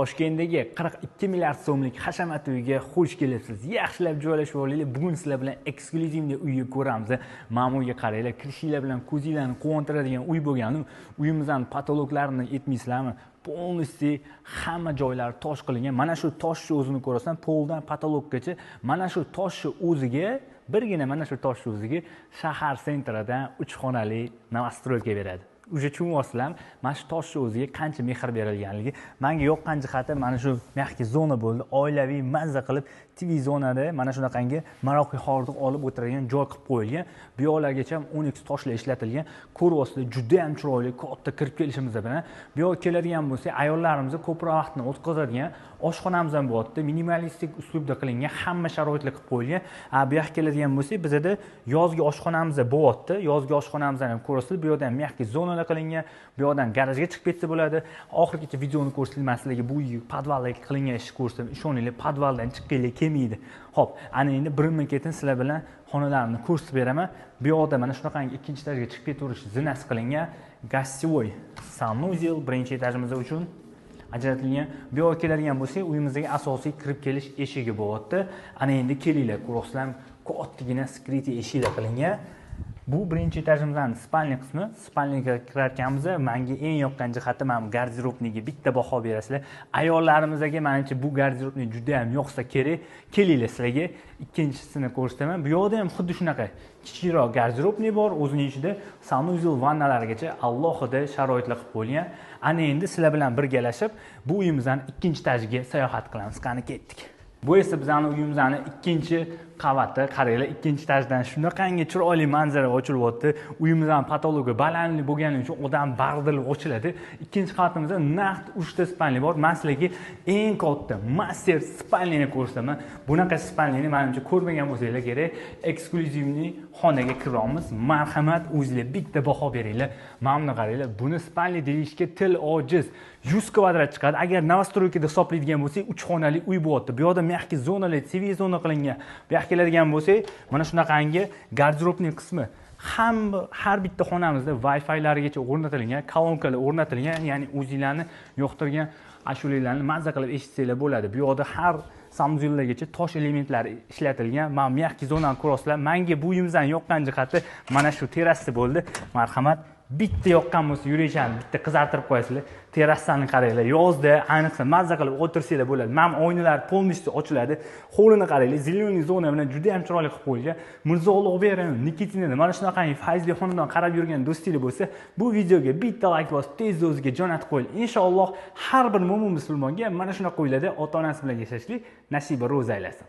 Toshkentdagi 42 milliard so'mlik hashamat uyiga xush kelibsiz. Yaxshilab joylashib olinglar. Bugun sizlar bilan эксклюзивный uyni ko'ramiz. Mana bu uyga qaranglar, kirishinglar bilan ko'zinglarni quvontiradigan uy bo'lgani, uyimizning потолок larini aytmaysizlarmi? Полностью hamma joylari tosh qilingan. Mana shu toshni o'zini ko'rasan, poldan потолок gacha mana shu toshni o'ziga, birgina mana shu toshni o'ziga shahar центр idan 3 xonali новостройка beradi. Уже tushunyapsizlarmi? Mana shu toshni o'ziga qancha mehr berilganligi. Menga yoqqan jihati mana shu мягкий zona bo'ldi. Oilaviy mazza qilib TV zonada mana shunaqangi maroqli hordiq olib o'tiradigan joy qilib qo'yilgan. Bu yoqlargacha ham 12 toshlar ishlatilgan. Ko'ryapsizlar, juda ham chiroyli, katta kirib kelishimiz bilan. Bu yoqqa keladigan bo'lsak, ayollarimiz ko'proq vaqtini o'tkazadigan oshxonamiz ham bo'lyapti. Minimalistik uslubda qilingan, hamma sharoitlar qilib qo'yilgan. Bu yoqqa keladigan bo'lsak, bizada yozgi oshxonamiz bo'lyapti. Yozgi oshxonamizni ham ko'rasizlar, bu yerda ham мягкий zonalar qilingan. Bu yoqdan garajga chiqib ketsa bo'ladi. Oxirigacha videoni ko'rsatdim sizlarga, bu uy podvalda qilingan ishni ko'rsatdim. Ishoninglar, podvaldan chiqqanlar kelmaydi. Xo'p, ana endi birinma-ketin sizlar bilan xonalarni ko'rsatib beraman. Bu yoqda mana shunaqangi ikkinchi etajga chiqib ketaverish zinasi qilingan. Гостевой санузел birinchi etajimiz uchun ajratilgan. Bu yoqqa keladigan bo'lsak, uyimizdagi asosiy kirib kelish eshigi bo'lyapti. Ana endi kelinglar, ko'rasizlar, kattagina скрытый eshiklar qilingan. Bu birinchi etajimizning спальня qismi. Спальня ga kirar ekanmiz, menga eng yoqqan jihati mana bu гардеробный ga bitta baho berasizlar. Ayollarimizga menimcha bu гардеробный juda ham yoqsa kerak. Kelinglar, sizlarga ikkinchisini ko'rsataman. Bu yoqda ham xuddi shunaqa kichikroq гардеробный bor, o'zining ichida санузел, vannalarigacha alohida sharoitlar qilib qo'yilgan. Ana endi sizlar bilan birgalashib bu uyimizning ikkinchi etajiga sayohat qilamiz. Qani ketdik. Bu esa bizning uyimizning ikkinchi qavati. Qaranglar, ikkinchi etajdan shunaqangi chiroyli manzara ochilyapti. Uyimizning потолок i balandlik bo'lgani uchun odam bag'dilib ochiladi. Ikkinchi qavatimizda naqd 3 ta спальня bor. Men sizlarga eng katta master спальня ni ko'rsataman. Bunaqa спальня ni menimcha ko'rmagan bo'lsanglar kerak. Эксклюзивный xonaga kiramiz. Marhamat, o'zinglar bitta baho beringlar. Mana buni qaranglar, buni спальня deyishga til ojiz. 100 kvadrat chiqadi. Agar новостройка da hisoblaydigan bo'lsak, 3 xonali uy bo'lyapti. Bu yoqda мягкий zonalar, TV zona qilingan. Bu yoqqa keladigan bo'lsak, mana shunaqangi гардеробный qismi. Hamma har bitta xonamizda Wi-Fi'larigacha o'rnatilgan, kolonkalar o'rnatilgan, ya'ni o'zinglarni yoqtirgan ashulalarni mazza qilib eshitsanglar bo'ladi. Bu yoqda har санузел largacha tosh elementlari ishlatilgan. Mana мягкий zonani ko'rasizlar. Menga bu uyimizdan yoqqan jihati mana shu terrasa bo'ldi. Marhamat, bitta yoqqan bo'lsa yurakchani bitta qizartirib qo'yasizlar. Terrasani qaranglar, yozda ayniqsa mazza qilib o'tirsanglar bo'ladi. Mana oynalar полностью ochiladi. Hovlini qaranglar, зеленый zona bilan juda ham chiroyli qilib qo'yilgan. Mirzo Ulug'bek rayoni Nikitinada mana shunaqangi fayzli xonadon qarab yurgan do'stinglar bo'lsa, bu videoga bitta like bosib, tez o'ziga jo'natib qo'ying. Inshaalloh har bir mo'min musulmonga mana shunaqa uylarda ota-onasi bilan yashashlik nasiba ro'za aylasin.